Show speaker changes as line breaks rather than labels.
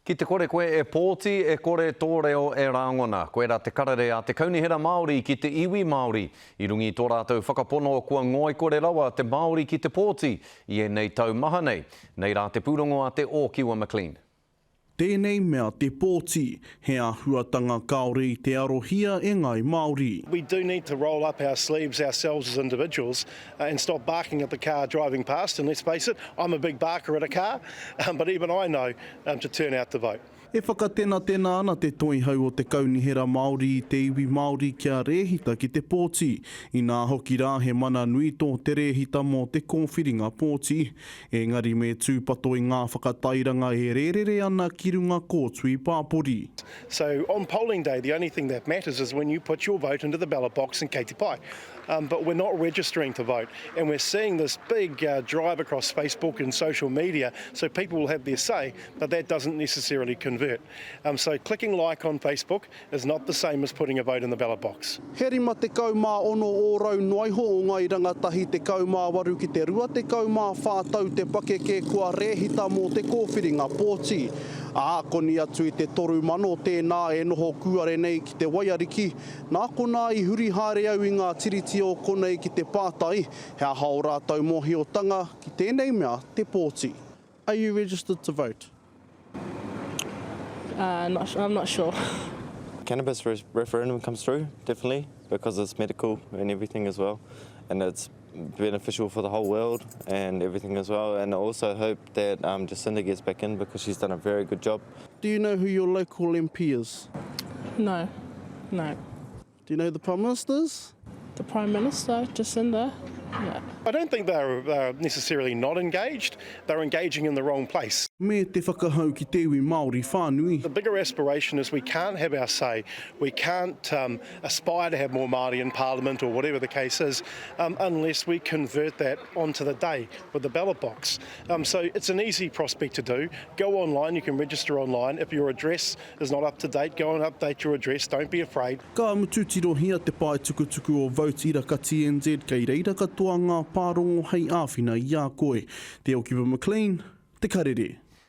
Ki te kore koe e pōti, e kore tō reo e rāngona. Koirā te karere a te Kaunihera Māori ki te iwi Māori. I runga i tō rātou whakapono kua ngoikore rawa te Māori ki te pōti i ēnei tau maha nei. Nei rā te pūrongo a te Ōkiwa McLean.
Tēnei mea te pōti, he āhuatanga kāore i te arohia e ngāi Māori.
We do need to roll up our sleeves ourselves as individuals and stop barking at the car driving past and let's face it, I'm a big barker at a car, but even I know to turn out to vote.
E whakatenatena ana te Toihau o te Kaunihera Māori i te iwi Māori kia rēhita ki te pōti. Inā hoki rā he mana nui tō te rēhita mō te kōwhiringa pōti. Engari me tūpato i ngā whakatairanga e rērere ana ki runga kōtui pāpori.
So on polling day the only thing that matters is when you put your vote into the ballot box in kei te pai. But we're not registering to vote and we're seeing this big drive across Facebook and social media so people will have their say but that doesn't necessarily convert. So clicking like on Facebook is not the same as putting a vote in the ballot box.
He 56 ōrau noa iho o ngāi rangatahi 18 ki te 24 tau te pakeke kua rēhita mō te kōwhiringa pōti. Ā, koni atu i te 3,000 tēnā e noho kūare nei ki te waiariki, Nā konā i huri haere au i ngā tiriti o konei ki te pātai, he aha ō rātou mōhiotanga ki tēnei mea te pōti. Are you registered to vote?
Uh, not, I'm not sure.
Cannabis referendum comes through, definitely, because it's medical and everything as well, and it's beneficial for the whole world and everything as well. And I also hope that um, Jacinda gets back in because she's done a very good job.
Do you know who your local MP is?
No, no.
Do you know who the Prime Minister is?
The Prime Minister, Jacinda, yeah.
I don't think they're, they're necessarily not engaged, they're engaging in the wrong place.
Me te whakahau ki te iwi Māori whānui.
The bigger aspiration is we can't have our say, we can't um, aspire to have more Māori in Parliament or whatever the case is, um, unless we convert that onto the day with the ballot box. Um, so it's an easy prospect to do. Go online, you can register online. If your address is not up to date, go and update your address, don't be afraid.
Ka mutu tirohia te pae tukutuku o Vote Iraka TNZ kei reira katoa ngā pārongo hei āwhina i a koe. Te Okiwa McLean, Te Karere.